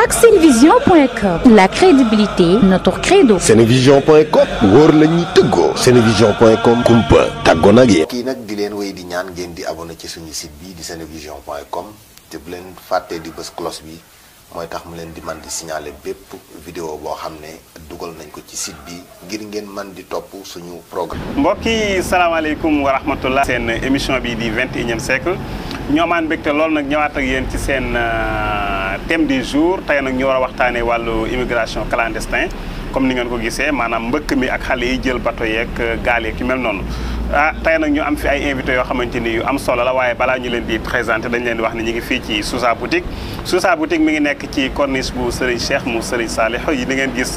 ak senevision.com, la crédibilité notre credo. senevision.com wóor la ñuy tëggoo. senevision.com kumpa tàggoo nag yéen. kii nag di leen wéy di ñaan ngeen di abonné ci suñu site bi di senevision.com te bu leen fàttee di bës cloche bi mooy tax mu leen di man di signaler bépp vidéo boo xam ne dugal nañ ko ci site bi ngir ngeen man di topp suñu programme. mbokk yi salaamaaleykum wa rahmatullah. seen émission bi di 21e siècle ñoo maan mbégte lool nag ñëwaat ak yéen ci seen thème du jour tey nag ñu war a waxtaanee wàllu immigration clandestin comme ni ngeen ko gisee maanaam mbëkk mi ak xale yi jël bateau yeeg gaal yeeg yu mel noonu. tey nag ñu am fi ay invité yoo xamante ni yu am solo la waaye balaa ñu leen di présenté dañ leen di wax ne ñu ngi fii ci Sousa boutique Sousa boutique mi ngi nekk ci corniche bu Serigne Cheikh mu Serigne Salih yi di ngeen gis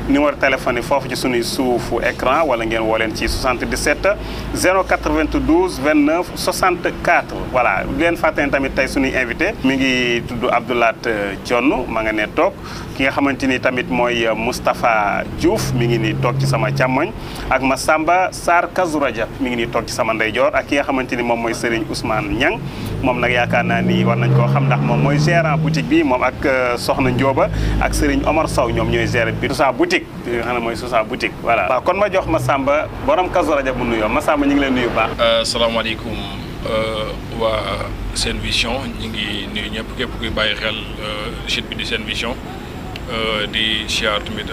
numéro téléphone yi foofu ci suñuy suufu écran wala ngeen woo leen ci 77 092 29 64 voilà di leen fàttali tamit tey suñuy invité mi ngi tudd Abdoulat Dione ma nga ne toog ki nga xamante ni tamit mooy Moustapha Diouf mi ngi ni toog ci sama càmmoñ ak Massamba Sarr Kazou Rajab mi ngi nii toog ci sama ndeyjoor ak ki nga xamante ni moom mooy Serigne Ousmane Niang moom nag yaakaar naa ni war nañ koo xam ndax moom mooy gérant boutique bi moom ak Soxna Ndioba ak Serigne Omar Sow ñoom ñooy gérer bi Sousa boutique bi nga xam ne mooy Sousa boutique voilà. waaw kon ma jox Massamba borom Kazou Rajab mu nuyoo Massamba ñu ngi leen nuyu baax. asalaamaaleykum waa Sen Vision ñu ngi nuyu ñëpp képp kuy bàyyi xel site bi di Sen Vision. di siyaar tamit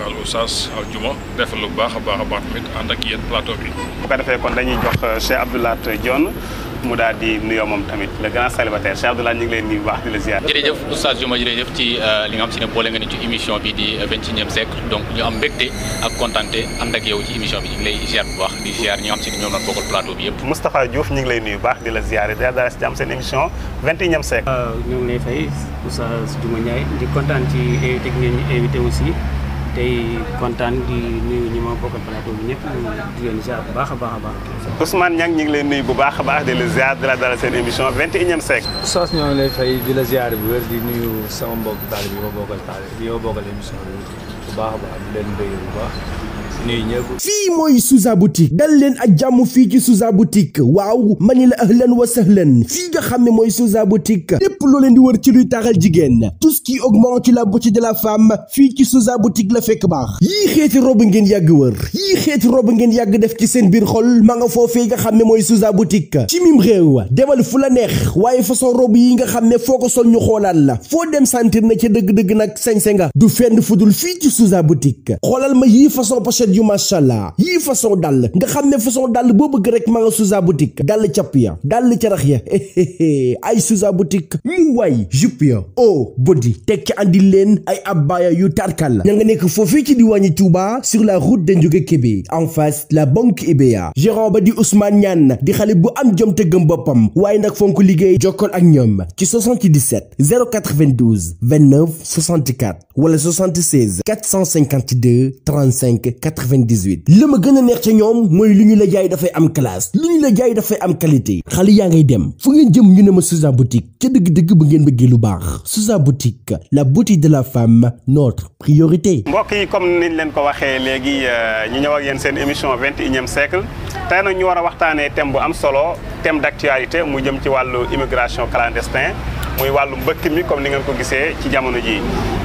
al oustaz al juma defal lu baax a baax tamit ànd ak yéen plateau bi. bu ko defee kon dañuy jox Cheikh Abdoulat Dione mu daal di nuyoo moom tamit le grand célibataire Cheikh Abdoulat ñu ngi leen nuyu bu baax di la ziar. jërëjëf oustaz Juma jërëjëf ci li nga xam si ne boole nga ni ci émission bi di 21e siècle donc ñu am mbégte ak kontaante ànd ak yow ci émission bi ñu ngi lay ziar bu baax di ziar ñi nga xam si ne ñoom lañ bokkal plateau bi yëpp. Moustapha Diouf ñu ngi lay nuyu bu baax di la ziar dara si jàmm seen émission 21e siècle. ñoo ngi lay fay oustaz Juma Ndiaye di kontaan ci invité ngeen ñu invité aussi tey kontaan di nuyu ñi ma bokkal plateau bi ñëpp di leen ziar bu baax a baax a baax. Ousmane Niang ñu ngi leen nuyu bu baax a baax di la ziar di la dalal seen émission 21e siècle. Oustaz ñoo ngi lay fay di la ziar bu wér di nuyu sama mbokk taalibe bi ma bokkal émission bi bu baax a baax di leen béy bu baax. fii mooy Sousa boutique dal leen ak jàmm fii ci Sousa boutique waaw mani la ahlan wa sahlan fii nga xam ne mooy Sousa boutique lépp loo leen di wër ci luy taxal jigéen tout ce qui augmente la beauté de la femme fii ci Sousa boutique la fekk baax yii xeeti robe ngeen yàgg wër yii xeeti robe ngeen yàgg def ci seen biir xol ma nga foofee nga xam ne mooy Sousa boutique ci mim réew demal fu la neex waaye façon robe yi nga xam ne foo ko sol ñu xoolaat la foo dem sentir na ca dëgg-dëgg nag sañse nga du fenn fudul fii ci Sousa boutique xoolal ma yii façon pochette yu machallah yii façon dàll nga xam ne façon dàll boo bëgg rek ma nga Sousa boutique dàll capp ya dàll carax ya ay Sousa boutique mu waay jupe ya oh body tekki andil leen ay abaya yu tarkal ña nga nekk foofii ci diwaani Touba sur la route de Ndiouga Kébé en face la banque EBA gérant ba di Ousmane Niane di xale bu am jom te gëm boppam waaye nag fonk liggéey jokkool ak ñoom ci 77 092 29 64 wala 76 452 35 98 li ma gën a neex ca ñoom mooy lu ñu la jaay dafay am classe lu ñu la jaay dafay am qualité xale yaa ngay dem fu ngeen jëm ñu ne ma Sousa boutique ca dëgg-dëgg bu ngeen bëggee lu baax Sousa boutique la beauté de la femme notre priorité. mbokk yi comme niñ leen ko waxee léegi ñu ñëw ak yéen seen émission 21e siècle tey nag ñu war a waxtaanee thème bu am solo thème d'actualité mu jëm ci wàllu immigration clandestin muy wàllu mbëkk mi comme ni ngeen ko gisee ci jamono ji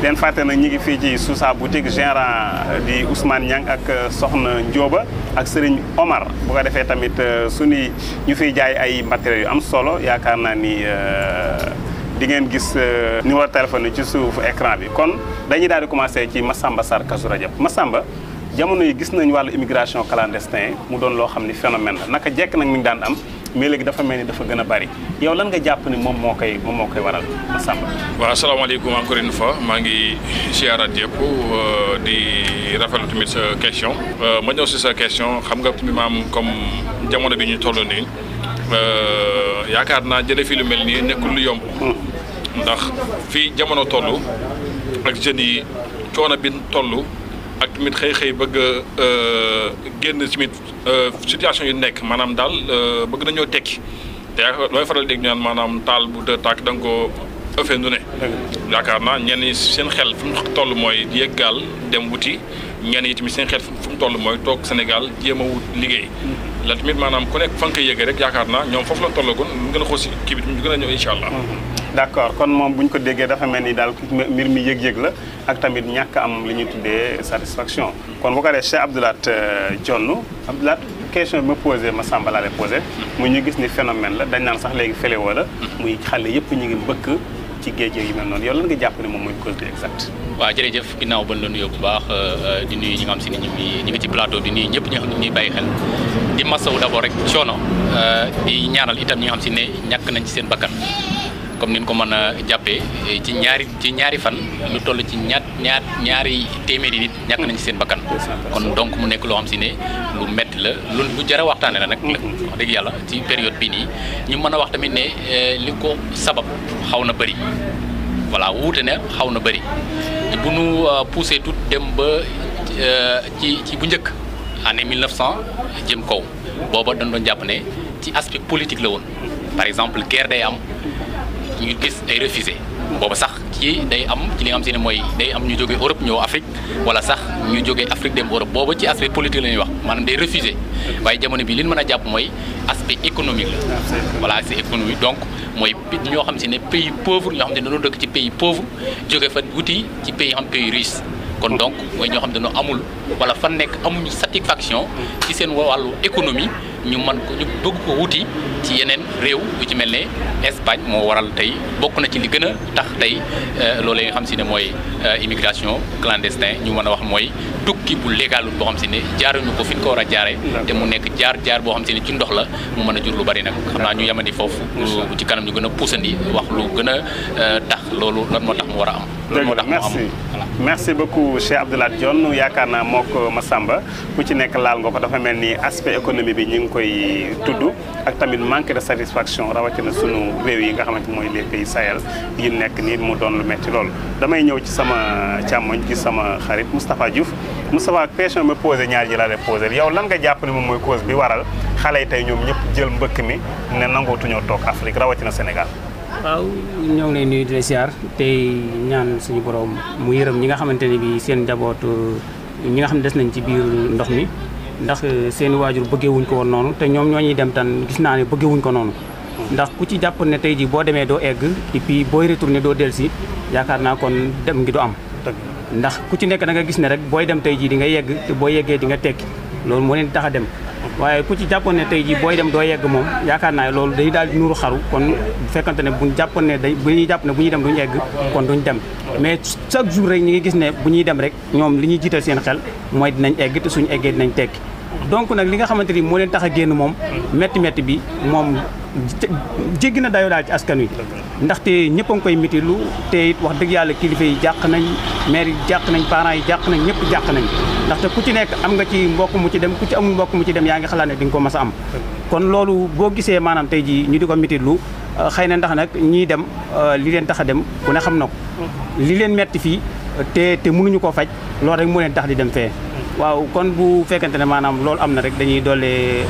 leen fàtte nag ñi ngi fii ci Sousa boutique gérant di Ousmane Niang ak Soxna Ndioba ak Serigne Omar bu ko defee tamit suñu ñu fiy jaay ay matériels yu am solo yaakaar naa ni di ngeen gis numéro téléphone yi ci suufu écran bi kon dañuy daal di commencé ci Massamba Sarr Kazou Rajab Massamba jamono yi gis nañ wàllu immigration clandestin mu doon loo xam ni phénomène la naka jekk nag mi ngi daan am mais léegi dafa mel ni dafa gën a bari yow lan nga jàpp ni moom moo koy waral Massamba. waaw asalaamaaleykum encore une fois maa ngi siyaaraat yëpp di rafetlu tamit sa question ma ñëw si sa question xam nga maam comme jamono bi ñu toll nii yaakaar naa jële fi lu mel nii nekkul lu yomb. ndax fii jamono toll ak jeunes yi coono bi toll. ak tamit xëy bëgg génn tamit situation yu nekk maanaam daal bëgg nañoo tekki te looy faral dégg ñu naan maanaam taal bu dee tàkk da nga koo ëffee nu ne. yaakaar naa ñenn ñi seen xel fu mu toll mooy yegg gaal dem wuti ñenn yi tamit seen xel fu mu toll mooy toog Sénégal jéem a wut liggéey. la tamit maanaam ku nekk fa nga koy yëgee rek yaakaar naa ñoom foofu la tollagoon lu gën a xool si kii bi ñu gën a ñëw incha allah. d'accord kon moom bu ñu ko déggee dafa mel ni daal mbir mi yëg-yëg la ak tamit ñàkk am li ñuy tuddee satisfaction kon bu ko defee Cheikh Abdou Lahad Dione Abdou Lahad question bi ma posé ma Samba laa lay posé mu ñu gis ni phénomène la dañ naan sax léegi fléau la muy xale yëpp ñu ngi mbëkk ci géej yu mel noonu yow lan nga jàpp ne moom mooy cause bi exact waaw jërëjëf ginnaaw ba la nuyoo bu baax di nuyu ñi nga xam si ne ñu ngi ci plateau bi nii ñëpp ñi nga xam ne ñuy bàyyi xel di masawu d'abord rek coono di ñaanal itam ñi nga xam si ne ñàkk nañ ci seen bakkan comme ni ñu ko mën a jàppee ci ñaari fan lu toll ci ñaari téeméeri nit ñàkk nañ ci seen bakkan kon donc mu nekk loo xam si ne lu metti la lu jar a waxtaane la nag wax dëgg yàlla ci période bi nii ñu mën a wax tamit ne li ko sabab xaw na bëri voilà wuute ne xaw na bëri bu nu poussé tout dem ba ci bu njëkk année 1900 jëm kaw booba dañ doon jàpp ne ci aspect politique la woon par exemple guerre day am ñu gis ay refusé booba sax ci day am ci li nga xam si ne mooy day am ñu jógee Europe ñëw Afrique wala sax ñu jógee Afrique dem Europe booba ci aspect politique la ñuy wax maanaam day refusé waaye jamono bi li ñu mën a jàpp mooy aspect économique la voilà aspect économique donc mooy ñoo xam si ne pays pauvre ñoo xam ne dañoo dëkk ci pays pauvre jóge fa wuti ci pays xam pays riche kon donc mooy ñoo xam ne dañoo amul wala fa nekk amuñu satisfaction ci seen wàllu économie ñu mën ko ñu bëgg ko wuti ci yeneen réew yu ci mel ne Espagne moo waral tey bokk na ci li gën a tax tey loolu nga xam si ne mooy immigration clandestin ñu mën a wax mooy tukki bu légalul boo xam si ne jaaruñu ko fi ñu ko war a jaaree te mu nekk jaar boo xam si ne ci ndox la mu mën a jur lu bari nag xam naa ñu yemandi foofu ci kanam ñu gën a puusandi wax lu gën a tax loolu lan moo tax mu war a am loolu moo tax mu am merci beaucoup Cheikh Abdou Lahad Dione yaakaar naa moo ko Massamba ku ci nekk laal nga ko dafa mel ni aspect économie bi ñu ngi koy tudd ak tamit manque de satisfaction rawatina sunu réew yi nga xamante mooy les pays Sahel yi nekk nii mu doon lu metti loolu damay ñëw ci sama càmmoñ ci sama xarit Moustapha Diouf Moustapha question ma posé ñaar ji laa lay posé yow lan nga jàpp ne moom mooy cause bi waral xale yi tey ñoom ñëpp jël mbëkk mi ne nangootuñoo toog Afrique rawatina Sénégal waaw ñoo ngi lay nuyu di la siyaar tey ñaan suñu borom mu yërëm ñi nga xamante ne bi seen njaboot ñi nga xam ne des nañ ci biir ndox mi ndax seen waajur bëggeewuñ ko woon noonu te ñoom ñoo ñuy dem tan gis naa ne bëggeewuñ ko noonu ndax ku ci jàpp ne tey ji boo demee doo egg et puis booy retourné doo dellusi yaakaar naa kon dem ngi du am ndax ku ci nekk da nga gis ne rek booy dem tey ji di nga yegg te boo yeggee di nga tekki loolu moo leen tax a dem waaye ku ci jàppoon ne tey jii booy dem doo yegg moom yaakaar naa loolu day daal di nuuru xaru kon bu fekkante ne buñ jàppoon ne bu ñuy jàpp ne bu ñuy dem duñu egg kon duñ dem mais chaque jour rek ñi ngi gis ne bu ñuy dem rek ñoom li ñuy jiital seen xel mooy dinañ egg te suñu eggee dinañ tekki donc nag li nga xamante ni moo leen tax a génn moom métti bi moom jéggi na dayoo daal ci askan wi ndaxte ñëpp a ngi koy miti lu te it wax dëgg yàlla kilifa yi jàq nañ maire yi jàq nañ parents yi jàq nañ ñëpp jàq nañ ndaxte ku ci nekk am nga ci mbokk mu ci dem ku ci amul mbokk mu ci dem yaa ngi xalaat ne di nga ko mas a am kon loolu boo gisee maanaam tey ji ñu di ko miti lu xëy na ndax nag ñiy dem li leen tax a dem ku ne xam na ko li leen metti fii te mënuñu koo faj loolu rek moo leen tax di dem fee waaw kon bu fekkente ne maanaam loolu am na rek dañuy doole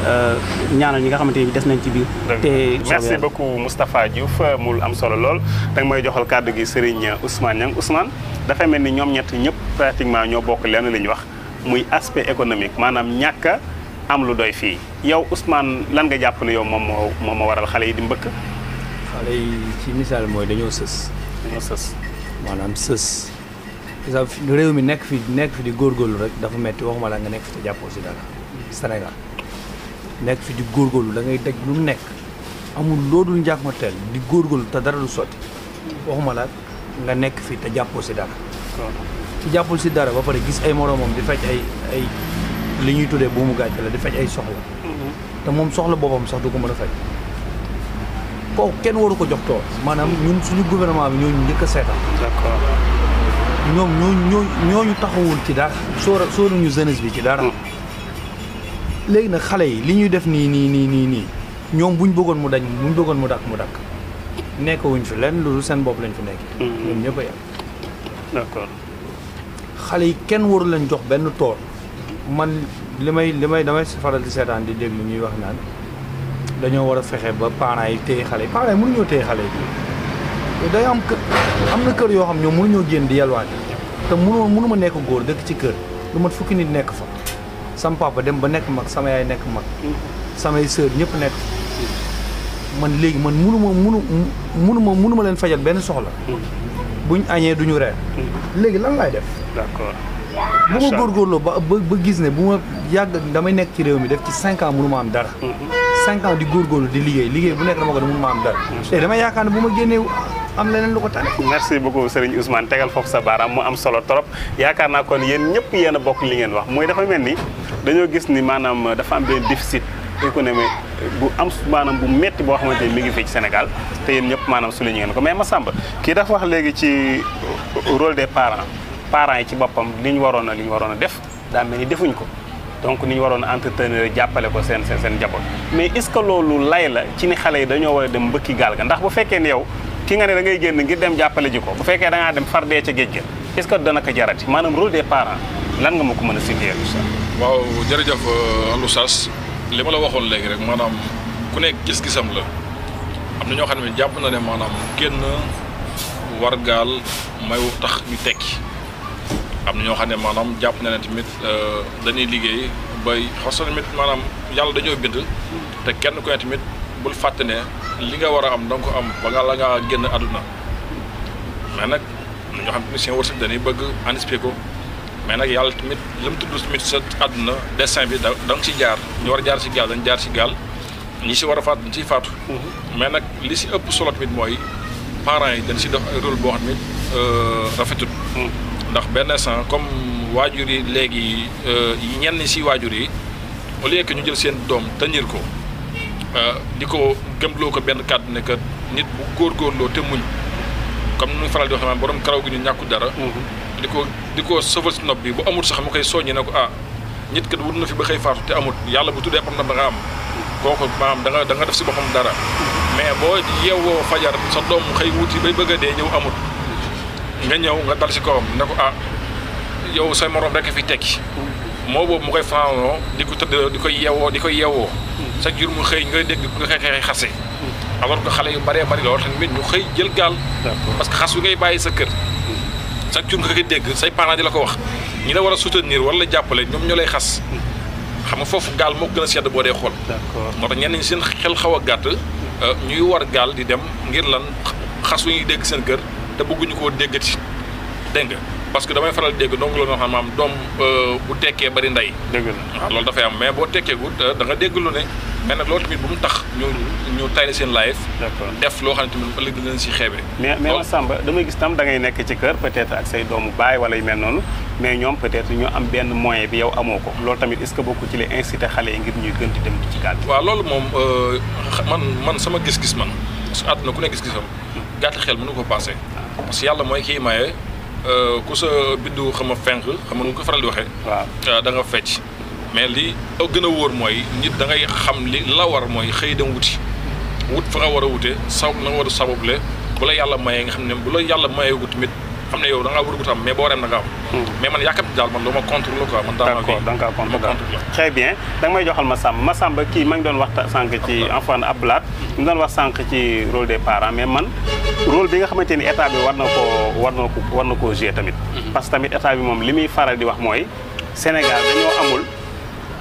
ñaanal ñi nga xamante ni des nañ ci biir. te merci beaucoup Moustapha Diouf mu am solo lool danga may joxal kàddu gi Serigne Ousmane Niang Ousmane dafay mel ni ñoom ñett ñëpp pratiquement ñoo bokk lenn li ñu wax muy aspect économique maanaam ñàkk a am lu doy fii yow Ousmane lan nga jàpp ne yow moom moo waral xale yi di mbëkk. xale yi ci misaal mooy dañoo sës. maanaam sës. réew mi nekk fi di góorgóorlu rek dafa metti waxuma la nga nekk fi te jàppoo si dara Sénégal nekk fi di góorgóorlu da ngay daj lu mu nekk amul loodul njàpp ma teel di góorgóorlu te dara du sotti waxuma la nga nekk fi te jàppoo si dara ci jàppul si dara ba pare gis ay moromam di faj ay li ñuy tuddee buumu gàcce la di faj ay soxla te moom soxla boppam sax du ko mën a faj kooku kenn waru ko jox tool maanaam ñun suñu gouvernement bi ñooñu njëkk a seetal d'accord ñoom ñooñu taxawul ci dara sóoruñu jeunesse bi ci dara léegi nag xale yi li ñuy def nii ñoom buñ bëggoon mu dañ buñ bëggoon mu dakk nekkawuñ fi lenn loolu seen bopp lañ fi nekk ñoom ñëpp a yem d'accord xale yi kenn waru lañ jox benn tool man damay faral di seetaan di déglu ñuy wax naan dañoo war a fexe ba parents yi téye xale yi parents yi mënuñoo téye xale yi day am na kër yoo xam ñoom mënuñoo génn di yalwaat te mënuma nekk góor dëkk ci kër lu mat fukki nit nekk fa sama papa dem ba nekk mag sama yaay nekk mag samay sœur ñëpp nekk man léegi man mënu ma leen fajal benn soxla buñ añee duñu reer léegi lan laay def d'accord bu ma góorgóorloo ba gis ne bu ma yàgg damay nekk ci réew mi def ci 5 ans mënu ma am dara 5 ans di góorgóorlu di liggéey bu nekk dama ko ne mënu ma am dara te dama yaakaar ne bu ma génnee am leneen lu ko tane. merci beaucoup Serigne Ousmane tegal foofu sa baaraam mu am solo trop yaakaar naa kon yéen ñëpp yéen a bokk li ngeen wax mooy dafa mel ni dañoo gis ni maanaam dafa am benn déficit économique bu am maanaam bu metti boo xamante ni mi ngi fii ci Sénégal te yéen ñëpp maanaam souligné ngeen ko mais Massamba kii dafa wax léegi ci rôle des parents yi ci boppam li ñu waroon a def daa mel ni defuñ ko donc ni ñu waroon a entretenir jàppale ko seen njaboot mais est-ce que loolu lay la ci ni xale yi dañoo war a dem mbëkki gaal ga ndax bu fekkee ne yow ki nga ne da ngay génn ngir dem jàppale ji ko bu fekkee da ngaa dem far dee ca géej ga est-ce que dana ko jarati maanaam rôle des parents lan nga ma ko mën a situer waaw jërëjëf Oustaz li ma la waxoon léegi rek maanaam ku nekk gis-gisam la am na ñoo xam ne jàpp na ne maanaam génn war gaal mayu tax ñu tekki am na ñoo xam ne maanaam jàpp na ne tamit dañuy liggéey bay xas tamit maanaam yàlla dañoo bind te kenn ku ne tamit bul fàtte ne li nga war a am da nga ko am ba nga la ngaa génn àdduna mais nag am na ñoo xam ne seen wërsëg dañuy bëgg anticiper ko mais nag yàlla tamit li mu tudd tamit sa àdduna destin bi da nga ci jaar ñu war a jaar ci gaal dañ jaar ci gaal ñi si war a faatu dañ ciy faatu mais nag li si ëpp solo tamit mooy parents yi dañ si def rôle boo xam ne rafetut ndax benn instant comme waajur yi léegi ñenn si waajur yi au lieu que ñu jël seen doom tenir ko di ko gëmloo ko benn kàddu ne que nit bu góorgóorloo te muñ comme nu faral di wax naan borom karaw gi ñu ñàkku dara di ko sëfal si nopp bi bu amul sax mu koy soññi ne ko nit kat wut na fi ba xëy faatu te amul yàlla bu tuddee am na da nga am kooku maanaam da nga def si boppam dara mais boo yeewoo fajar sa doom xëy wuti bay bëgg a dee ñëw amul nga ñëw nga dal si kawam ne ko yow say morom rek fi tekki moo boobu mu koy fanaanoo di ko tëdd di koy yeewoo chaque jour mu xëy nga dégg nga xëy xase alors que xale yu bëree bëri loolu tamit ñu xëy jël gaal parce que xas wi ngay bàyyi sa kër chaque jour nga koy dégg say parents di la ko wax ñi la war a soutenir wala la jàppale ñoom ñoo lay xas xam nga foofu gaal moo gën a sedd boo dee xool moo tax ñenn ñi seen xel xaw a gàtt ñuy war gaal di dem ngir lan xas wi ñuy dégg seen kër te bëgguñu koo déggati dégg nga parce que damay faral dégg donc loolu nga xam maam doom bu tekkee bari ndey dëgg la waaw loolu dafay am mais boo tekkeegu da nga dégg lu ne mais nag loolu tamit bu mu tax ñu tayle seen live def loo xam ne tamit ëllëg dina leen si xeebe mais Massamba damay gis tam da ngay nekk ci kër peut-être ak say doomu baay wala yu mel noonu mais ñoom peut-être ñu am benn moyen bi yow amoo ko loolu tamit est-ce que bokku ci les inciter xale yi ngir ñuy gën di dem ci gaal waaw loolu moom man sama gis-gis man parce que àdduna ku ne gis-gisam gàtt xel mënu ko passé parce que yàlla mooy kii maye ku sa biddu xam a fenk xam nga nu ko faral di waxee waaw da nga fecc mais li gën a wóor mooy nit da ngay xam li la war mooy xëy dem wuti wut fa nga war a wute sabab na nga war a sabable bu la yàlla mayee nga xam ne bu la yàlla mayee gu tamit xam ne yow da ngaa war a gut am mais boo dem da nga am mais man yàkkamti daal man lu ma contre la quoi man daal d'accord da nga contre la très bien da nga may joxal Massamba kii ma ngi doon wax sànq ci enfant Abdoulaye ñu doon wax sànq ci rôle des parents mais man rôle bi nga xamante ni état bi war na koo jouer tamit parce que tamit état bi moom li muy faral di wax mooy Sénégal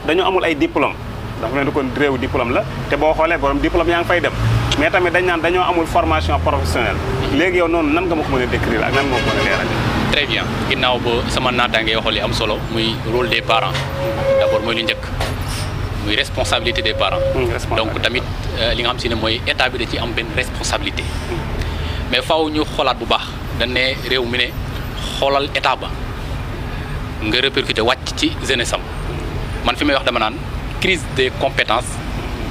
dañoo amul ay diplôme dafa mel ni kon réew diplôme la te boo xoolee borom diplôme yaa ngi fay dem mais tamit dañ naan dañoo amul formation professionnelle léegi yow noonu nan nga ma ko mën a décrire ak nan nga ma ko mën a leeral. très bien ginnaaw ba sama naataange waxal li am solo muy rôle des parents d'abord mooy lu njëkk muy responsabilité des parents. donc tamit li nga xam si ne mooy état bi da ci am benn responsabilité. mais faaw ñu xoolaat bu baax dañ ne réew mi ne xoolal état ba nga répercuté wàcc ci jeunesse am man fi may wax dama naan crise des compétences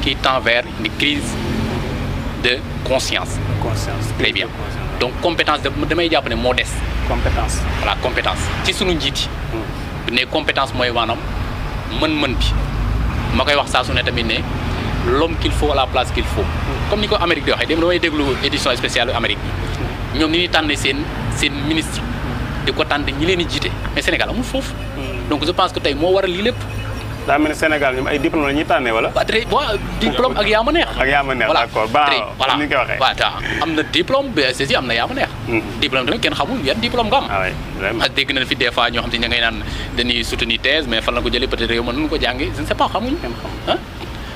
qui tend vers une crise de conscience. Très bien donc compétence damay jàpp ne moo des. compétence voilà compétence ci sunu njiit yi. ne compétence mooy maanaam mën-mën bi ma koy wax saa su ne tamit ne l'homme qu'il faut à la place qu'il faut. comme ni ko Amérique di waxee dem damay déglu édition spéciale Amérique bi ñoom ni ñuy tànn seen ministre di ko tànn ñi leen di jiite mais Sénégal amul foofu. donc je pense que tey moo waral lii lépp. daa mel ni Sénégal ñoom ay diplôme la ñuy tànnee wala. waaw diplôme ak yaa ma neex. ak yaa ma neex d'accord voilà ni ñu koy waxee. waaw am na diplôme BSC am na yaa ma neex. diplôme tamit kenn xamul yan diplôme nga am. ah oui vraiment dégg nañ fi des fois ñoo xam te ne ngay naan dañuy soutenir thèse mais fan la ko jëlee peut-être réew mën nañu ko jàngee je ne sais pas xamuñu.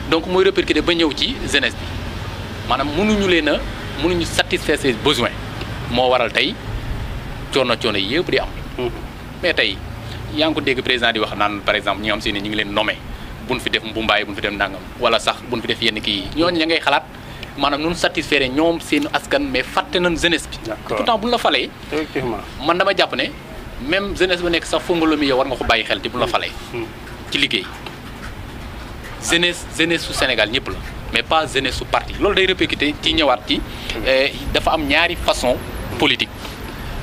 donc mooy répercuté ba ñëw ci jeunesse bi maanaam mënuñu satisfaire ses besoins moo waral tey coono yëpp di am. mais tey yaa ngi ko dégg président di wax naan par exemple ñi nga xam si ne ñu ngi leen nommé buñ fi def mbumbaay buñ fi def ndàngam wala sax buñ fi def yenn kii yi ñooñu ña ngay xalaat maanaam nun satisfaire ñoom seen askan mais fàtte nañ jeunesse bi. pourtant buñ la falee. effectivement man dama jàpp ne même jeunesse ba nekk sax fongolo mi yow war nga ko bàyyi xel te buñ la falee. ci liggéey jeunesse su Sénégal ñëpp la mais pas jeunesse su parti loolu day répercuté ci ñëwaat ci dafa am ñaari façon politique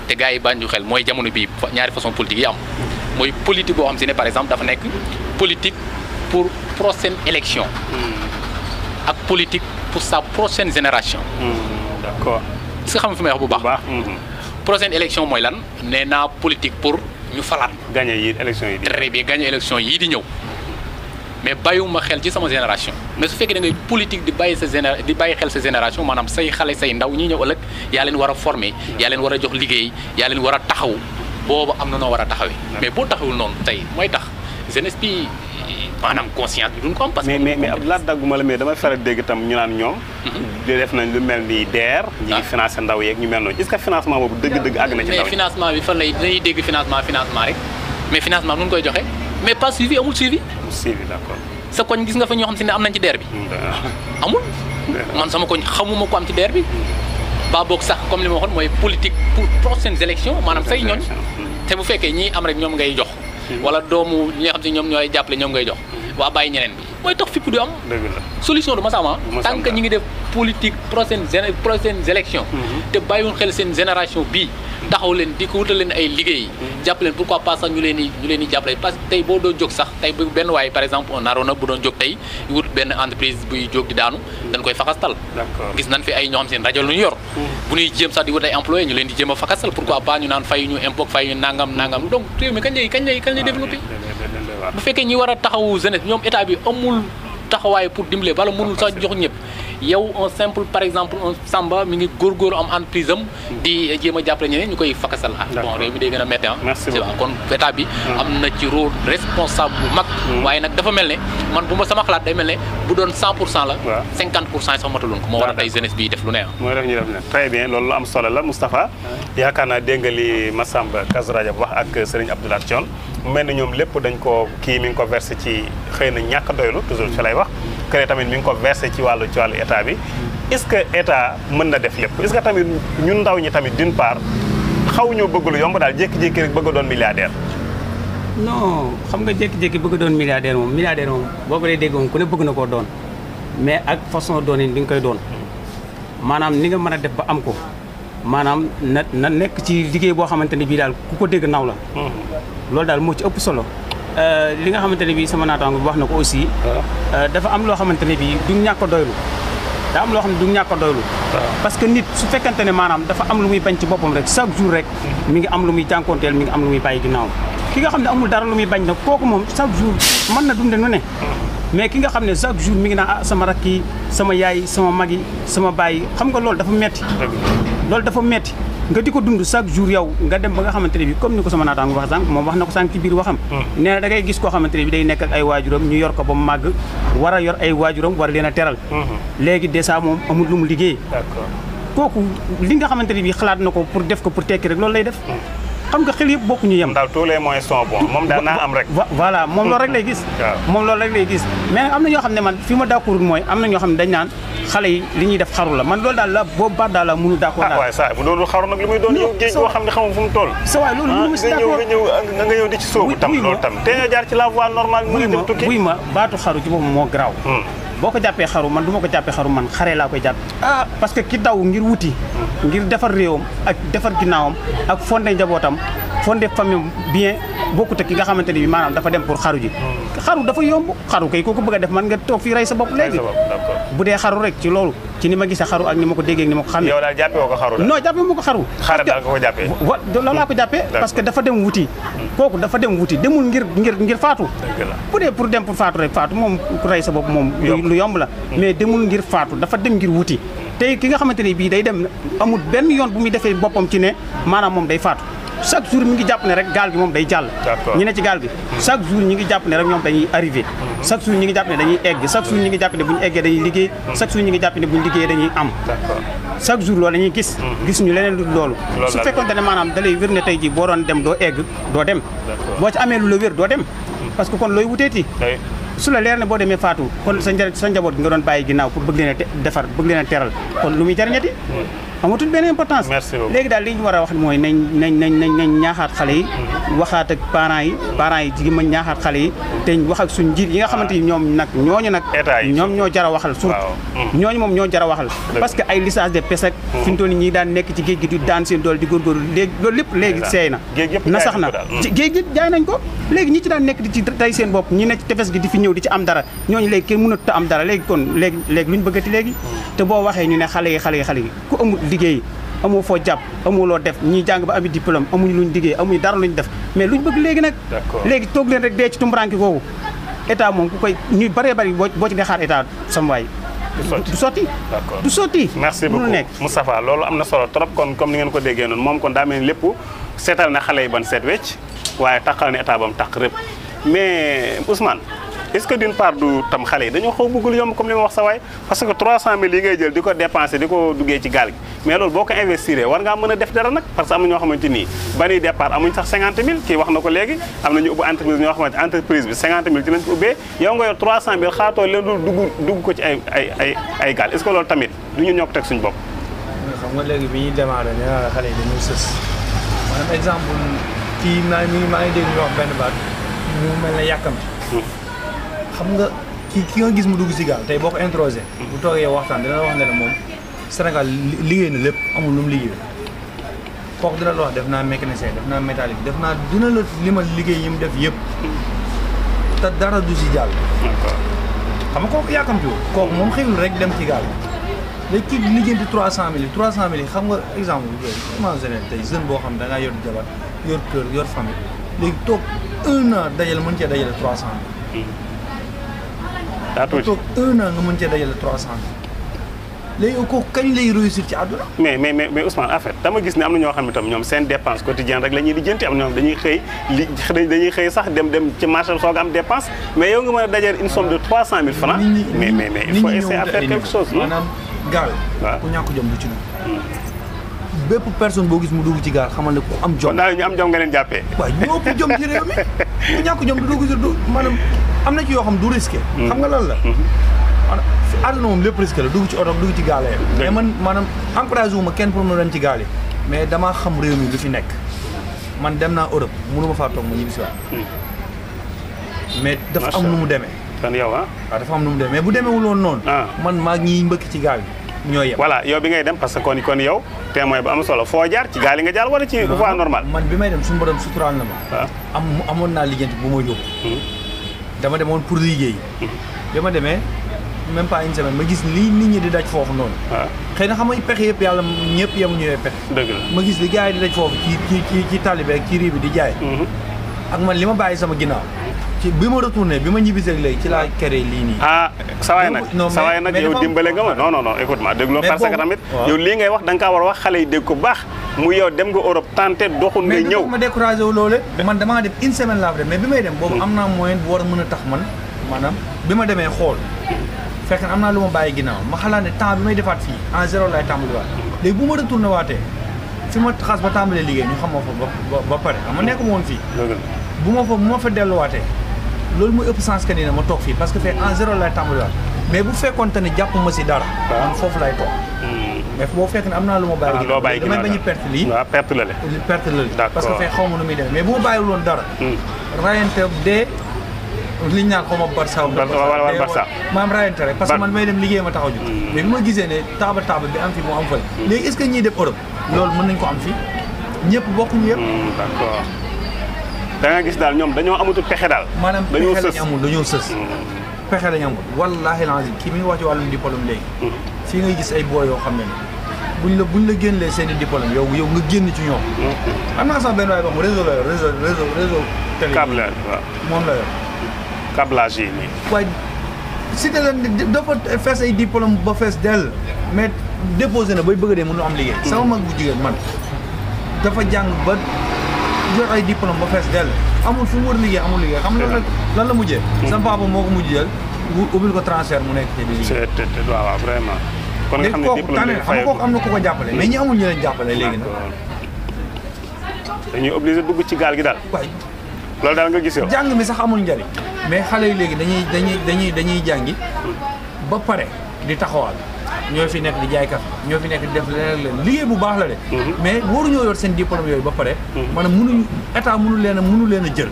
te gars yi bànju xel mooy jamono bii ñaari façon politique yi am mooy politique boo xam si ne par exemple dafa nekk politique pour prochaine élection ak politique pour sa prochaine génération. d'accord est-ce que xam nga fi may wax bu baax. prochaine élection mooy lan nee naa politique pour ñu falaat. gagné yi élection yi. très bien gagné élection yii di ñëw mais bàyyiwuma xel ci sama génération mais su fekkee da ngay politique di bàyyi xel sa génération maanaam say xale say ndaw ñi ñëw ëllëg yaa leen war a former yaa leen war a jox liggéey yaa leen war a taxaw boobu am na noo war a taxawee. mais boo taxawul noonu tey mooy tax jeunesse bi maanaam conscience bi duñ ko am. parce que mais Abdoulaye dagguma la mais damay faral dégg itam ñu naan ñoom. di def nañ lu mel ni DER. ñi ngi financé ndaw yeeg ñu mel noonu est-ce que financement boobu dëgg-dëgg àgg na ci ndaw mais financement bi fan lay dañuy dégg financement rek mais financement nu ñu koy joxe mais pas suivi amul suivi. suivi d'accord. sa koñ gis nga fa ñoo xam si ne am nañ ci DER bi. amul. man sama koñ xamuma ko am ci DER bi. ba boog sax comme li ma waxoon mooy politique pour prochaines élections maanaam say ñooñ. te bu fekkee ñii am rek ñoom ngay jox. wala doomu ñi nga xam si ñoom ñooy jàppale ñoom ngay jox. waa bàyyi ñeneen bi mooy tax fipp du am. dëgg la solution du masama tant que ñi ngi def politique prochaines élections. te bàyyiwul xel seen génération bii. taxaw leen di ko wutal leen ay liggéey. jàpp leen pourquoi pas sax ñu leen di jàppale parce que tey boo doon jóg sax tey bu benn waaye par exemple on naroon na bu doon jóg tey wut benn entreprise buy jóg di daanu. dañ koy fakastal. gis nañ fi ay ñoo xam seen rajo lu ñu yor. bu ñuy jéem sax di wut ay employé ñu leen di jéem a fakastal pourquoi pas ñu naan fay ñu impôt fay ñu nangam donc réew mi kañ lay développé. bu fekkee ñi war a taxawu jeunesse ñoom état bi amul taxawaay pour dimbale wala mënul sax jox ñëpp yow un simple par exemple un Samba mi ngi góorgóorlu am entreprise am di jéem a jàppale ñeneen ñu koy fakasal bon réew mi day gën a métti kon état bi am na ci rôle responsable bu mag waaye nag dafa mel ne man bu ma sama xalaat day mel ne bu doon 100% la 50% sax mataloon ko moo war a tey jeunesse bi def lu ne mooy def ñu def ne très bien loolu lu am solo la Moustapha yaakaar naa dégg nga li Massamba Kazu Rajab wax ak Serigne Abdoulaye Thion mu mel ni ñoom lépp dañ ko kii mi ngi ko versé ci xëy na ñàkk doylu toujours fi lay wax kër tamit mi ngi ko versé ci wàllu état bi est-ce que état mën na def lépp est-ce que tamit ñun ndaw ñi tamit d'une part xaw ñoo bëgg lu yomb daal jékki-jékki rek bëgg a doon milliardaire. non xam nga jékki-jékki bëgg a doon milliardaire moom boo ko dee dégg moom ku ne bëgg na koo doon mais ak façon doon yi nga koy doon maanaam ni nga mën a def ba am ko maanaam na nekk ci liggéey boo xamante ne bii daal ku ko dégg naw la. loolu daal moo ci ëpp solo. li nga xamante ne bii sama naataango bi wax na ko aussi dafa am loo xamante ne bii du ñàkk a doylu daa am loo xam ne du ñàkk a doylu parce que nit su fekkante ne maanaam dafa am lu muy bañ ci boppam rek chaque jour rek mi ngi am lu muy jànkoonteel mi ngi am lu muy bàyyi ginnaaw ki nga xam ne amul dara lu muy bañ nag kooku moom chaque jour mën na dunde nu ne mais ki nga xam ne chaque jour mi ngi naan sama rakk yi sama yaay sama mag yi sama baay yi xam nga loolu dafa metti loolu dafa metti nga di ko dund chaque jour yow nga dem ba nga xamante ne bi comme ni ko sama naataango wax sànq moom wax na ko sànq ci biir waxam nee na da ngay gis koo xamante ne bi day nekk ak ay waajuram ñu yor ko ba mu màgg war a yor ay waajuram war leen a teral léegi dèjà moom amul lu mu liggéey kooku li nga xamante ne bi xalaat na ko pour def ko pour tekki rek loolu lay def xam nga xel yëpp bokkuñu yem daal tous les moyens sont bons moom daal naa am rek voilà moom loolu rek lay gis moom loolu rek lay gis mais am na ñoo xam ne man fi ma d'accord mooy am na ñoo xam ne dañ naan xale yi li ñuy def xaru la man loolu daal la boobu baat daal la mënu d'accord daal waaye saa bu doon xaru nag li muy doon yow géej boo xam ne xamul fu mu toll sa waay loolu mënu ma si d'accord nga ñëw di ci soobu tam loolu tam te nga jaar ci la voie normale mu dem tukki buy ma baatu xaru ci boobu moo garaaw boo ko jàppee xaru man du ma ko jàppee xaru man xare laa koy jàpp parce que ki daw ngir wuti ngir defar réewam ak defar ginnaawam ak fondé njabootam fondé famille bien bokkut ak ki nga xamante ne bi maanaam dafa dem pour xaru ji xaru dafa yomb xaru kay koo ko bëgg a def man nga toog fii rey sa bopp léegi bu dee xaru rek ci loolu ci ni ma gisee xaru ak ni ma ko déggee ak ni ma ko xamee yow daal jàppee ko xaru non jàppee ma ko xaru xare daal nga ko jàppee loolu laa ko jàppee parce que dafa dem wuti kooku dafa dem wuti demul ngir faatu bu dee pour dem pour faatu rek faatu moom ku rey sa bopp moom lu yomb la mais demul ngir faatu dafa dem ngir wuti tey ki nga xamante ne bii day dem amul benn yoon bu muy defee boppam ci ne maanaam moom day faatu chaque jour mi ngi jàpp ne rek gaal gi moom day jàll ñi ne ci gaal gi chaque jour ñi ngi jàpp ne rek ñoom dañuy arrivé chaque jour ñi ngi jàpp ne dañuy egg chaque jour ñi ngi jàpp ne bu ñu eggee dañuy liggéey chaque jour ñi ngi jàpp ne bu ñu liggéeyee dañuy am chaque jour loolu dañuy gis ñu leneen lu loolu su fekkoonte ne maanaam da lay wér ne tey ji boo doon dem doo egg doo dem boo ci amee lu la wér doo dem parce que kon looy wuteeti su la leer ne boo demee faatu kon sa njaboot bi nga doon bàyyi ginnaaw pour bëgg leen a defar bëgg leen a teral kon lu muy jariñati amatul benn importance léegi daal li ñu war a wax mooy nañ ñaaxaat xale yi waxaat ak parents yi jigéen ma ñaaxaat xale yi te wax ak suñ njiit yi nga xamante ni ñoom nag ñoom ñoo jar a waxal surtout ñooñu moom ñoo jar a waxal parce que ay licence de pêche ak fi mu toll nii ñi daan nekk ci géej gi di daan seen doole di góorgóorlu léegi loolu lépp léegi seey na sax na géej gi jaay nañ ko léegi ñi ci daan nekk di ci tey seen bopp ñi nekk ci tefes gi di fi ñëw di ci am dara ñooñu léegi kenn mënut a am dara léegi kon léegi lu ñu bëggati léegi te boo waxee ñu ne xale yi ku amul liggéey amoo foo jàpp amoo loo def ñii jàng ba ami diplôme amuñu luñ liggéey amuñu dara luñ def mais luñ bëgg léegi nag léegi toog leen rek dee ci tumburanke googu état moom ku koy ñuy bëree bëri boo ci dee xaar état sama waay du sotti merci beaucoup Moustapha loolu am na solo trop kon comme ni ngeen ko déggee noonu moom kon daa mel ni lépp seetal na xale yi ban seet wecc waaye taxal na état bam tax rëpp mais Ousmane est-ce que d'une part du tam xale yi dañoo xaw bëggul yomb comme li ma wax sa waay parce que 300 000 yi ngay jël di ko dépenser di ko duggee ci gaal gi mais loolu boo ko investir war ngaa mën a def dara nag parce que am na ñoo xamante nii ba ñuy départ amuñ sax 50 000 kii wax na ko léegi am na ñu ubbi entreprise ñoo xamante entreprise bi 50 000 ci lañ ko ubbee yow nga yor 300 000 xaatoo leen dugg ko ci ay gaal est-ce que loolu tamit du ñu ñoo ko teg suñu bopp. xam nga léegi bi ñuy démarré nee naa xale yi dañuy sës maanaam exemple kii maa ngi dégg ñu wax benn baat mu mel ne yàkkamti xam nga ki nga gis mu dugg si gaal tey boo ko introsé bu toogee waxtaan dina la wax ne la moom Sénégal liggéey na lépp amul lu mu liggéey kooku dina la wax def naa mécanicien def naa métallique def naa dina la limal liggéey yi mu def yëpp te dara du si jàll xam nga kooku yàkkamtiwul kooku moom xëyul rek dem ci gaal léegi kii lijjanti 300 000 yi xam nga exemple imagine tey jeune boo xam da ngaa yor jabar yor kër yor famille léegi toog 1 an dajale mën cee dajale 300 000 daa tuuti toog 1 an nga mën cee dajale 300 000 léegi kooku kañ lay réussir ci àdduna. mais Ousmane en fait dama gis ne am na ñoo xam ne tam ñoom seen dépense quotidienne rek la ñuy lijjanti am na ñoom dañuy xëy sax dem ci marché soog am dépense mais yow nga mën a dajale une somme de 300 000 francs. mais il faut essayer à faire quelque chose. maanaam gaal. waaw ku ñàkk jom du ci dugg. bépp personne boo gis mu dugg ci gaal xamal ne ku am jom. kon daal ñu am jom nga leen jàppee. waaw ñoo ëpp jom ci réew mi ku ñàkk jom du dugg ci maanaam am na ci yoo xam du risqué. xam nga lan la. àdduna moom lépp risqué la dugg ci oto dugg ci gaal mais man maanaam encouragé wu ma kenn pour mu dem ci gaal yi mais damaa xam réew mi lu fi nekk man dem naa Europe mënu ma faa toog ma ñibbi si waat mais dafa am nu mu demee. kon yow waaw dafa am nu mu demee mais bu demeewul woon noonu. man maa ngi mbëkk ci gaal yi ñoo yem. voilà yow bi ngay dem parce que kon yow témoin bu am solo foo jaar ci gaal yi nga jaar wala ci voie normale. man bi may dem suñu borom suturaal na ma. amoon naa liggéeyante bu ma yóbbu. dama demoon pour liggéey. bi ma demee. même pas une semaine ma gis lii nit ñi di daj foofu noonu. xëy na xam nga pexe yëpp yàlla ñëpp yemuñu yooyu pexe. dëgg la ma gis li gars yi di daj foofu ci talibé ak ci riz bi di jaay. ak man li ma bàyyi sama ginnaaw. ci bi ma retourné bi ma ñibbisee léegi ci laa kere lii nii. sawaay nag yow dimbale nga ma non écoute ma déglu parce que tamit yow lii ngay wax da nga kaa war a wax xale yi dégg ko baax mu yow dem nga Europe tenté doxul nga ñëw. mais ma découragé wu loole man damaa def une semaine laa fa def mais bi may dem boobu am naa moyen bu war a mën a tax man maanaam bi ma demee xool fekk am naa lu ma bàyyi ginnaaw ma xalaat ne temps bi may defaat fii en zéro laay tàmbaliwaat léegi bu ma retourné waatee fi ma xas ba tàmbalee liggéey ñu xam ma fa ba pare xam ma nekk ma woon fii bu ma fa delluwaatee loolu muy ëpp sens que ni ne ma toog fii parce que fekk en zéro laay tàmbaliwaat mais bu fekkoonte ne jàpp ma si dara man foofu laay toog mais boo fekk ne am naa lu ma bàyyi ginnaaw damay bañ a perte lii perte la parce que fekk xaw ma nu muy demee mais bu ma bàyyiwul woon dara rayante dee liñ naan xaw ma barsa maam rayante rek parce que man may dem liggéey ma taxaw ju mais bi ma gisee ne taaba bi am fi moo am fële léegi est-ce que ñiy def Europe loolu mën nañ ko am fii ñëpp bokkuñu yëpp d'accord da nga gis daal ñoom dañoo amatul pexe daal maanaam pexe lañ amul dañoo sës pexe lañ amul wallaahi lazim kii mi ngi wax ci wàllum diplôme léegi fii ngay gis ay boo yoo xam ne buñ la génnlee seen i diplôme yow nga génn ci ñoom am naa sax benn waay boo xam réseau la yor réseau télé moom la yor câblage yi nii. waaye si te la dafa fees ay diplôme ba fees dell mais déposé na bay bëgg a dee mënu am liggéey. sama mag bu jigéen man dafa jàng ba jot ay diplôme ba fees dell amul fu mu war liggéey amul liggéey xam nga lan la mujjee sama papa moo ko mujj jël ubbil ko transfert mu nekk ci di liggéey waaw vraiment kon nga xam ne diplôme xam nga kooku am na ku ko jàppale mais ñi amul ñu leen jàppale léegi nag dañuy obligé dugg ci gaal gi daal waay loolu daal nga gis yow jàng mi sax amul njariñ mais xale yi léegi dañuy jàngi ba pare di taxawal ñoo fi nekk di jaay café ñoo fi nekk di def leneen liggéey bu baax la de mais waruñoo yor seen diplôme yooyu ba pare maanaam mënuñu état mënu leen a jël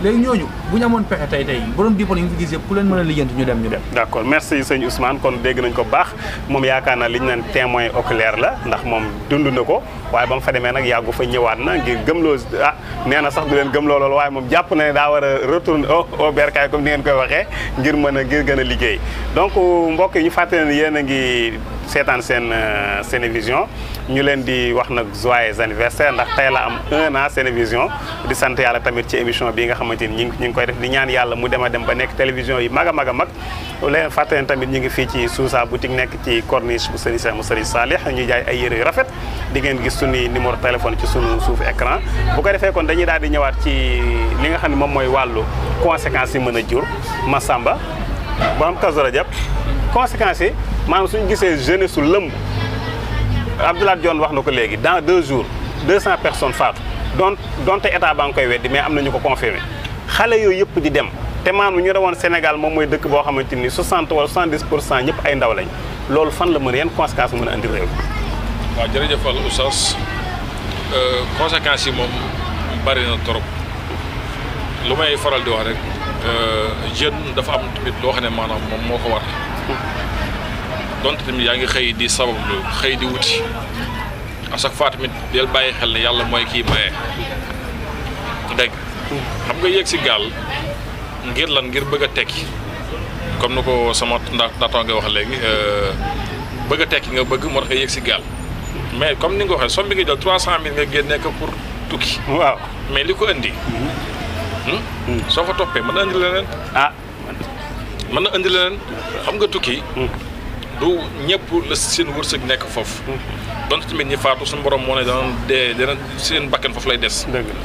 léegi ñooñu bu ñu amoon pexe tey borom diplôme yi nga fi gis yëpp ku leen mën a lijjanti ñu dem d'accord merci sëñ Ousmane kon dégg nañ ko baax moom yaakaar naa li ñu naan témoin oculaire la ndax moom dund na ko waaye ba mu fa demee nag yàggu fa ñëwaat na ngir gëmloo nee na sax du leen gëmloo loolu waaye moom jàpp na ne daa war a retourner au bercail comme ni ngeen koy waxee ngir gën a liggéey donc mbokk yi ñu fàttali ne yéen a ngi seetaan seen Senevision ñu leen di wax nag joyeux anniversaire ndax tey la am 1 an Senevision di sant yàlla tamit ci émission bi nga xamante ni ñu ngi koy def di ñaan yàlla mu dem ba nekk télévision yi mag a mag a mag leen fàttali tamit ñu ngi fii ci Sousa boutique nekk ci corniche bu Serigne Cheikh mu Serigne Salih ñuy jaay ay yére yu rafet di ngeen gis suñu numéro téléphone ci sunu suufu écran bu ko defee kon dañuy daal di ñëwaat ci li nga xam ne moom mooy wàllu conséquences yi mën a jur Massamba borom Kazu Rajab conséquences yi maanaam suñu gisee jeunesse su lëmb Abdoulaye Dione wax na ko léegi dans 2 jours 200 personnes faatu donte état baa ngi koy weddi mais am na ñu ko confirmé xale yooyu yëpp di dem te maanaam ñu rewoon Sénégal moom mooy dëkk boo xamante ni 60 wala 70% ñëpp ay ndaw lañ loolu fan la mën yan conséquences mën a andi réew. waaw jërëjëf Al Oustaz conséquences yi moom bari na trop lu may faral di wax rek jeune dafa am tamit loo xam ne maanaam moom moo ko war. donte tamit yaa ngi xëy di sabablu xëy di wuti à chaque fois tamit del bàyyi xel ne yàlla mooy kii maye dégg xam nga yéeg si gaal ngir lan ngir bëgg a tekki comme ni ko sama ndaatoo nga wax léegi bëgg a tekki nga bëgg moo tax nga yéeg si gaal mais comme ni nga ko waxee somme bi nga jël 300000 nga génnee ko pour tukki waaw mais li ko indi soo ko toppee mën na indi leneen mën na indi leneen xam nga tukki du ñëpp la seen wërsëg nekk foofu donte tamit ñi faatu suñu borom moo ne dana seen bakkan foofu lay des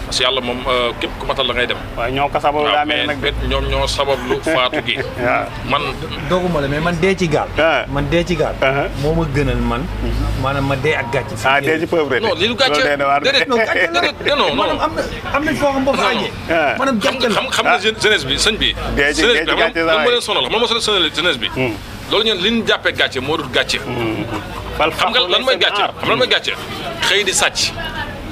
parce que yàlla moom képp ku matal la ngay dem waaw ñoo ko sabablu daa mel nag ñoom ñoo sabablu faatu gi man dooguma la mais man dee ci gaal moo ma gënal man maanaam ma dee ak gàcce dee ci pauvreté non li du gàcce déedéet non am nañ foo xam boo fa àggee maanaam xam nga jeunesse bi sëñ bi jeunesse bi xam nga leen sonal xam nga moo sonal jeunesse bi loolu ñun li ñu jàppee gàcce moo dul gàcce xam nga lan mooy gàcce xam lan mooy gàcce xëy di sàcc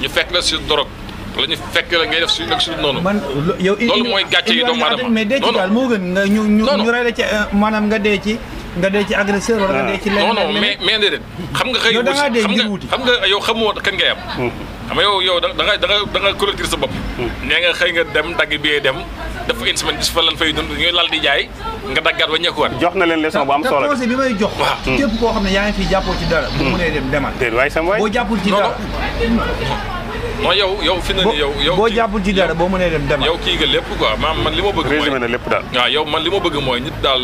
ñu fekk la si dorog wala ñu fekk la ngay def si nag si noonu loolu mooy gàcce yi doomu aadama mais dee ci daal moo gën nga ñu rey la ci maanaam nga dee ci agresseur wala nga dee ci leneen non mais déedéet xam nga xëy xam nga yow xamoo kañ ngay am xam nga yow da nga collecter sa bopp nee nga xëy nga dem dagg bi dem dafa une semaine gis fa lan fay dund ñooy lal di jaay nga daggaat ba ñekkuwaat jox na leen leçon bu am solo conseil bi may jox képp koo xam ne yaa ngi fii jàppoo ci dara bu mënee dem demal boo jàppul ci dara non yow fi na ni yow boo jàppul ci dara boo mënee dem demal yow kii nga lépp quoi man li ma bëgg mooy résumé na lépp daal waaw yow man li ma bëgg mooy nit daal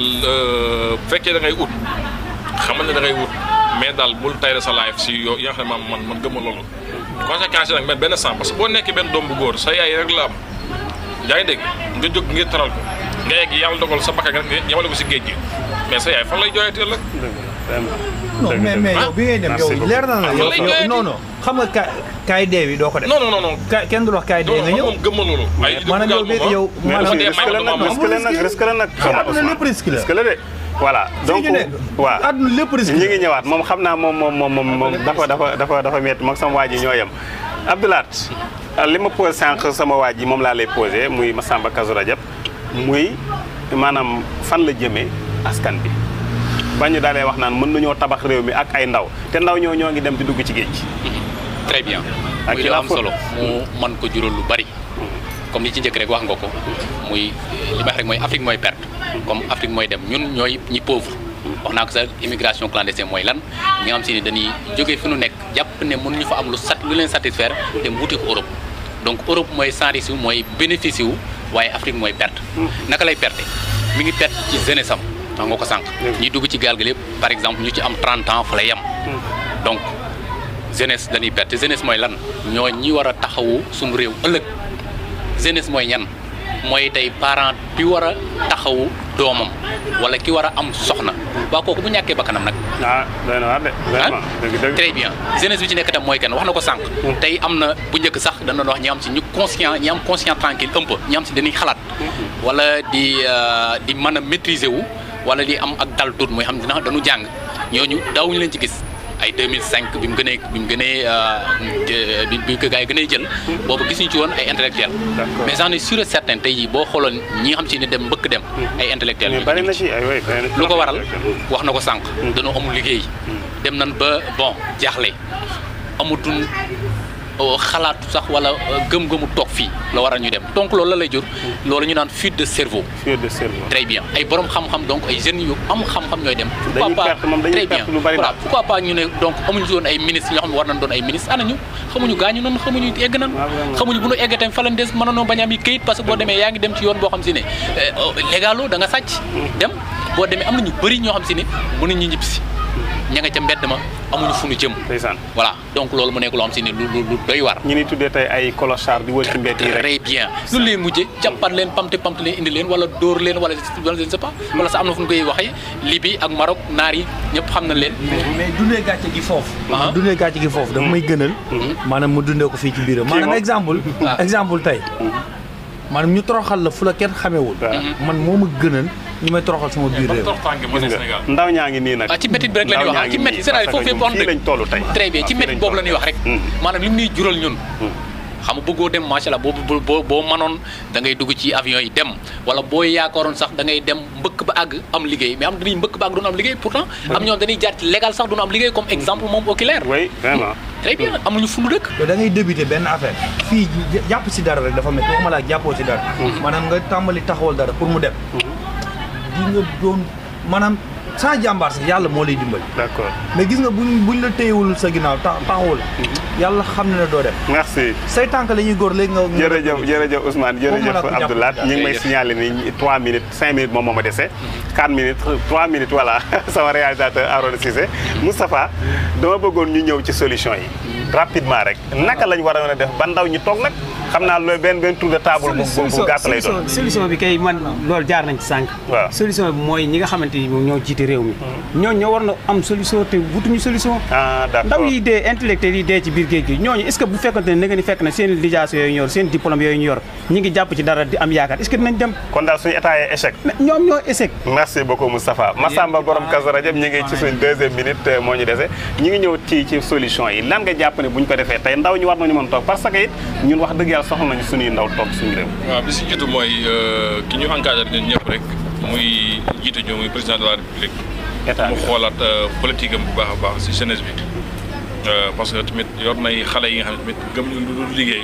fekkee da ngay ut xamal ne da ngay ut mais daal bul tayre sa life si yow yi nga xam ne man gëmma loolu conséquence yi nag man benn sens parce que boo nekkee benn doom bu góor sa yaay rek la am yaa ngi dégg nga jóg ngir taral ko nga yegg yàlla dogal sa bakkan nga yemale ko si géej gi mais sa yaay fan lay jooyatee la non mais yow bi ngay dem yow leer na la yow non xam nga kaay dee bi doo ko def non kenn du wax kaay dee nga ñëw moom gëmma loolu maanaam yow risque la nag àdduna lépp risque la de voilà donc waaw àdduna lépp risque ñi ngi ñëwaat moom xam naa moom dafa metti moom sama waa ji ñoo yem Abdoulaat li ma posé sànq sama waa ji moom laa lay posé muy Massamba Kazu Rajab muy maanaam fan la jëmee askan bi ba ñu daalee wax naan mën nañoo tabax réew mi ak ay ndaw te ndaw ñoo ngi dem di dugg ci géej gi. très bien. ak muy lu am solo mu mën ko jural lu bari. comme li ci njëkk rek wax nga ko muy li ma wax rek mooy Afrique mooy perte. comme Afrique mooy dem ñun ñooy ñi pauvre. wax naa ko sax immigration clandestine mooy lan ñi nga xam si ne dañuy jógee fi nu nekk jàpp ne mënuñu fa am lu leen satisfaire dem wuti ko Europe donc Europe mooy s'enrichir wu mooy bénéfice wu waaye Afrique mooy perte. naka lay perte mi ngi perte ci jeunesse am wax nga ko sànq. ñi dugg ci gaal gi lépp par exemple ñu ci am 30 ans fa lay yem. donc jeunesse dañuy perte jeunesse mooy lan ñoo ñi war a taxawu suñu réew ëllëg jeunesse mooy ñan mooy tey parent bi war a taxawu doomam wala ki war a am soxna waa kooku bu ñàkkee bakkanam nag. doy na waar de vraiment dëgg très bien jeunesse bi ci nekk tam mooy kenn wax na ko sànq. tey am na bu njëkk sax dana wax ñi am si ñu conscient ñi am conscient tranquille un peu ñi am si dañuy xalaat. wala di mën a maîtriser wu wala di am ak dal tuut mooy xam dina dañu jàng ñooñu daawuñu leen ci gis. ay 2005 bi mu gënee bi ko gars yi gënee jël boobu gisuñu ci woon ay intellectuels mais j'en ai sûr et certain tey jii boo xooloon ñi nga xam si ne dem mbëkk dem ay intellectuels bari na ci lu ko waral wax na ko sànq dañoo amul liggéey dem nañ ba bon jaaxle amutuñ xalaatu sax wala gëm-gëmu toog fii la waral ñu dem donc loolu la lay jur loolu ñu naan fuite de cerveau. Très bien ay borom xam-xam donc ay jeunes yu am xam-xam ñooy dem. pourquoi pas très bien voilà pourquoi pas ñu ne donc amuñu doon ay ministres ñoo xam ne war nañ doon ay ministres ana ñu xamuñu gaañu nan xamuñu egg nan xamuñu bu ñu eggee tamit fa lañ des mënoonoo bañ a am yi këyit parce que boo demee yaa ngi dem ci yoon boo xam si ne légalo da nga sàcc dem boo demee am na ñu bëri ñoo xam si ne mënuñu ñibbi si ña nga ca mbedd ma amuñu fu ñu jëm. voilà donc loolu mu nekk loo xam si ne lu doy war. ñi ni tuddee tey ay clochard di wër ci mbedd yi rek. très bien lu leen mujjee jàppat leen pamte leen indi leen wala dóor leen wala je ne sais pas wala sax am na fu ñu koy waxee Libye ak Maroc naar yi ñëpp xam nañ leen. mais dundee gàcce gi foofu. dundee gàcce gi foofu dafa may gënal. maanaam mu dundee ko fii ci biiram. maanaam exemple tey. maanaam ñu toroxal la fu la kenn xamewul. man moo ma gënal. ñu may toroxal sama biir réew. ndaw ñaa ngi nii nag. ci métit bi rek la ñuy wax ci métit c'est-à-dire foofu yëpp wax dëgg très bien ci métit boobu la ñuy wax rek maanaam li mu ñuy jural ñun xam nga bëggoo dem macha allah boo mënoon da ngay dugg ci avion yi dem wala boo yaakaaroon sax da ngay dem mbëkk ba àgg am liggéey mais am dañuy mbëkk ba àgg duñu am liggéey pourtant am ñoom dañuy jaar ci légal sax duñu am liggéey comme exemple moom oculaire. oui vraiment. très bien amuñu fu mu dëkk. da ngay débuter benn affaire fii jàpp si dara rek dafa métti waxuma la jàppoo si dara. maanaam nga tàmbali taxawal dara pour mu dem. di nga doon maanaam sans jàmbaar sax yàlla moo lay dimbali. d'accord mais gis nga buñ la téyewul sa ginnaaw taxawul. yàlla xam ne doo dem. merci say tànk la ñuy góor léegi nga. jërëjëf Ousmane jërëjëf Abdoulaye ñu ngi may signaler ni 3 minutes 5 minutes moom moo ma dese 4 minutes 3 minutes voilà sama réalisateur Arona Cissé Moustapha dama bëggoon ñu ñëw ci solution yi rapidement rek naka lañ war a mën a def ba ndaw ñi toog nag xam naa loolu benn tour de table bu gàtt lay doon. solution bi kay man loolu jaar nañ ci sànq. waaw solution bi mooy ñi nga xamante ni ñoo jiite réew mi. ñoo war na am solution te wutuñu solution. d'accord ndaw yi dee intellectuel yi dee ci biir géej gi ñooñu est-ce que bu fekkante ne nga ni fekk na seen lijaaso yooyu ñu yor seen diplôme yooyu ñu yor ñi ngi jàpp ci dara di am yaakaar est-ce que dinañ dem. kon daal suñu état yi échec. ñoom ñoo échec. merci beaucoup Moustapha Massamba borom Kazu Rajab ñu ngi ci suñ 2e minute moo ñu dese ñu ngi ñëw ci solution yi lan nga jàpp ne bu ñu ko defee tey ndaw ñu war nañu mën toog parce que it ñun wax dëgg yàlla soxla nañu suñuy ndaw toog suñu réew. waaw bi si jiitu mooy ki ñu encadré ñun ñëpp rek muy jiitu ñu muy président de la république. état mu xoolaat politique am bu baax a baax si jeunesse bi. parce que tamit yor nay xale yi nga xam ne tamit gëm ñu lu dul liggéey.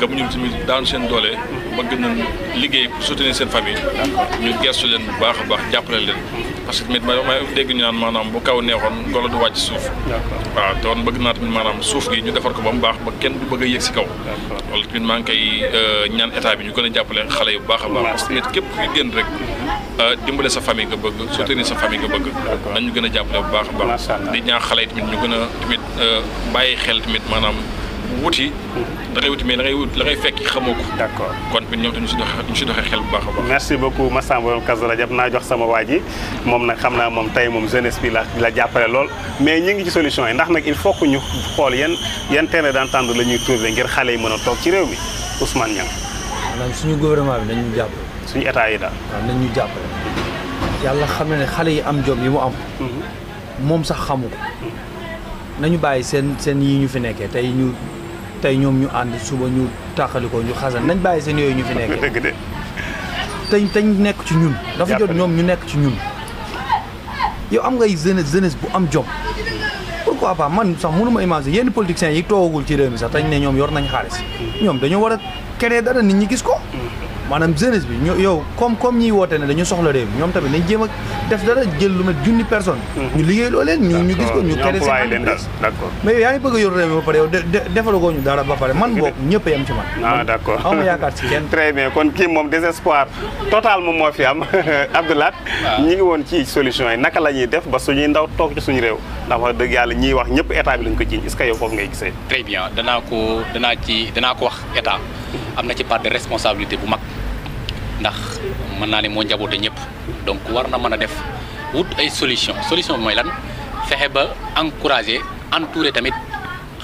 gëm ñu tamit daan seen doole bëgg nañ liggéey pour soutenir seen famille. ñu gestu leen bu baax a baax jàppale leen. parce que tamit may dégg ñu naan maanaam bu kaw neexoon golo du wàcc suuf. waaw te woon bëgg naa tamit maanaam suuf gi ñu defar ko ba mu baax ba kenn du bëgg a yëg si kaw. loolu tamit maa ngi koy ñaan état bi ñu gën a jàppale xale yu baax a baax. parce que tamit képp kuy génn rek dimbale sa famille nga bëgg soutenir sa famille nga bëgg. nañ ñu gën a jàppale bu baax a baax. di ñaax xale yi tamit ñu gën a tamit bàyyi xel tamit maanaam wuti da ngay wuti mais la ngay fekk xamoo ko. d'accord kon ñoom tamit ñu si doxee xel bu baax a baax. merci beaucoup Massamba borom Kazu Rajab naa jox sama waa ji moom nag xam naa moom tey moom jeunesse bi la jàppale lool mais ñu ngi ci solution yi ndax nag il faut que ñu xool yan terrain d'entente la ñuy trouver ngir xale yi mën a toog ci réew mi Ousmane Niang. maanaam suñu gouvernement bi nañ ñu jàppale. suñu état yi daal. waaw nañ ñu jàppale yàlla xam na ne xale yi am jom yi mu am. moom sax xamu ko. nañu bàyyi seen yi ñu fi nekkee tey ñoom ñu ànd suba ñu tàqalikoo ñu xasan nañ bàyyi seen yooyu ñu fi nekkee. dëgg de. tey nekk ci ñun. dafa jot ñoom ñu nekk ci ñun. yow am ngay jeunesse bu am jom. pourquoi pas man sax mënu ma imaginer yenn politiciens yi toogagul ci réew mi sax tañ ne ñoom yor nañ xaalis. ñoom dañoo war a créer dara nit ñi gis ko. maanaam jeunesse bi yow comme ñiy woote ne dañu soxla réew mi ñoom tamit nañ jéem a def dara jël lu mat 1,000 personnes ñu liggéey loo leen ñu gis ko ñu créé seen d'accord mais yow yaa ngi bëgg a yor réew mi ba pare yow defalagoo ñu dara ba pare man boog ñëpp a yem ci man d'accord xaw ma yaakaar ci kenn très bien kon kii moom désespoir total moom moo fi am Abdoulaye ñi ngi woon ci solution yi naka la ñuy def ba suñuy ndaw toog ci suñu réew ndax wax dëgg yàlla ñiy wax ñëpp état bi lañ ko jiiñ est-ce que yow foofu ngay gisee très bien danaa ko wax état am na ci part de responsabilité bu mag ndax mën naa ne moo njaboote ñëpp donc war na mën a def wut ay solution bi mooy lan fexe ba encourager entourer tamit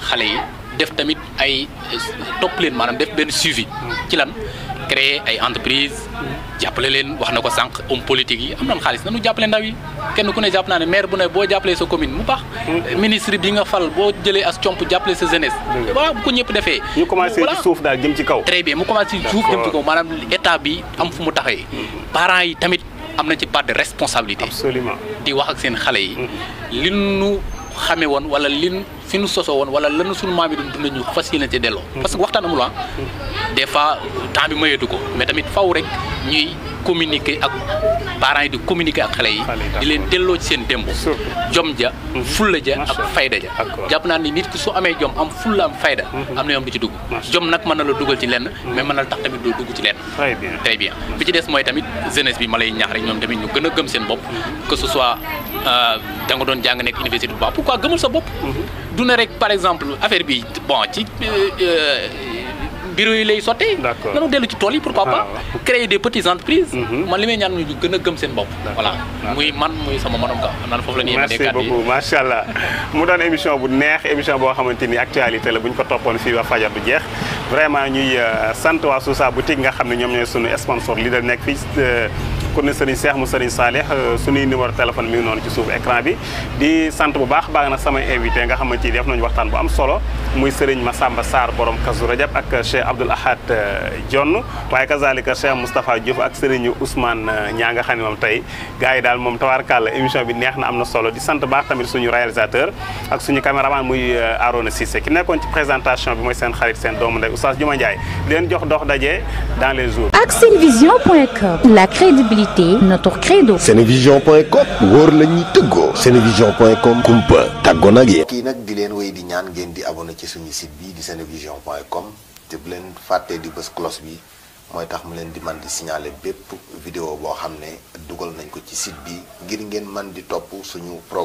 xale yi def tamit ay topp leen maanaam def benn suivi ci lan créer ay entreprise jàppale leen wax na ko sànq homme politique yi am nañ xaalis nañu jàppale ndaw yi kenn ku ne jàpp naa ne maire bu ne boo jàppalee sa commune mu baax ministre bi nga fal boo jëlee as comp jàppale sa jeunesse voilà bu ko ñëpp defee ñu commencé ci suuf daal jëm ci kaw très bien mu commencé ci suuf jëm ci kaw maanaam état bi am fu mu taxawee parents yi tamit am nañ ci part de responsabilité absolument di wax ak seen xale yi li nu xamee woon wala lin fi nu sosoo woon wala lanu suñu maam yi doon dund ñu fas yéene ci delloo parce que waxtaan amul des fois temps bi mayeetu ko mais tamit faw rek ñuy communiquer ak parents yi di communiquer ak xale yi di leen delloo ci seen démb jom ja fulla ja ak fayda ja jàpp naa ni nit ki su amee jom am fulla am fayda am na yoon du ci dugg jom nag mën na la dugal ci lenn mais mën na la tax tamit doo dugg ci lenn très bien bi ci des mooy tamit jeunesse bi ma lay ñaax rek ñoom tamit ñu gën a gëm seen bopp que ce soit da nga doon jàng nekk université bu baax pourquoi gëmal sa bopp du ne rek par exemple affaire bi bon ci bureau yi lay sottee nanu dellu ci tool yi pourquoi pas créer des petites entreprises man li may ñaan ñu gën a gëm seen bopp voilà muy man muy sama morom ka am naan foofu la ñuy merci beaucoup macha allah mu doon émission bu neex émission boo xamante ni actualité la bu ñu ko toppoon fii waa fajar du jeex vraiment ñuy sant waa Sousa boutique nga xam ne ñoom ñooy sunu sponsor leader nekk fii kon ne Serigne Cheikh mu Serigne Salih suñuy numéro téléphone mi ngi noonu ci suuf écran bi di sant bu baax nag samay invité nga xamante ni def nañu waxtaan bu am solo muy Serigne Massamba Sarr borom Kazu Rajab ak Cheikh Abdoul Ahad Dione waaye kazalika Cheikh Moustapha Diouf ak Serigne Ousmane ñaa nga xam ne moom tey gars yi daal moom tabaarkàlla émission bi neex na am na solo di sant baax tamit suñu réalisateur ak suñu caméraman muy Arona Cissé ki nekkoon ci présentation bi mooy seen xarit seen doomu ndey Oustaz Juma Ndiaye di leen jox dox daje dans les jours. ak Senevision.com, la crédibilité, notre credo. Senevision.com wóor la ñuy tëggoo. Senevision.com kumpa tàggoo nag yéen. kii nag di leen wéy di ñaan ngeen di abonné ci suñu site bi di Senevision.com te bu leen fàttee di bës cloche bi mooy tax mu leen di man di signaler bépp vidéo boo xam ne dugal nañ ko ci site bi ngir ngeen man di topp suñu programme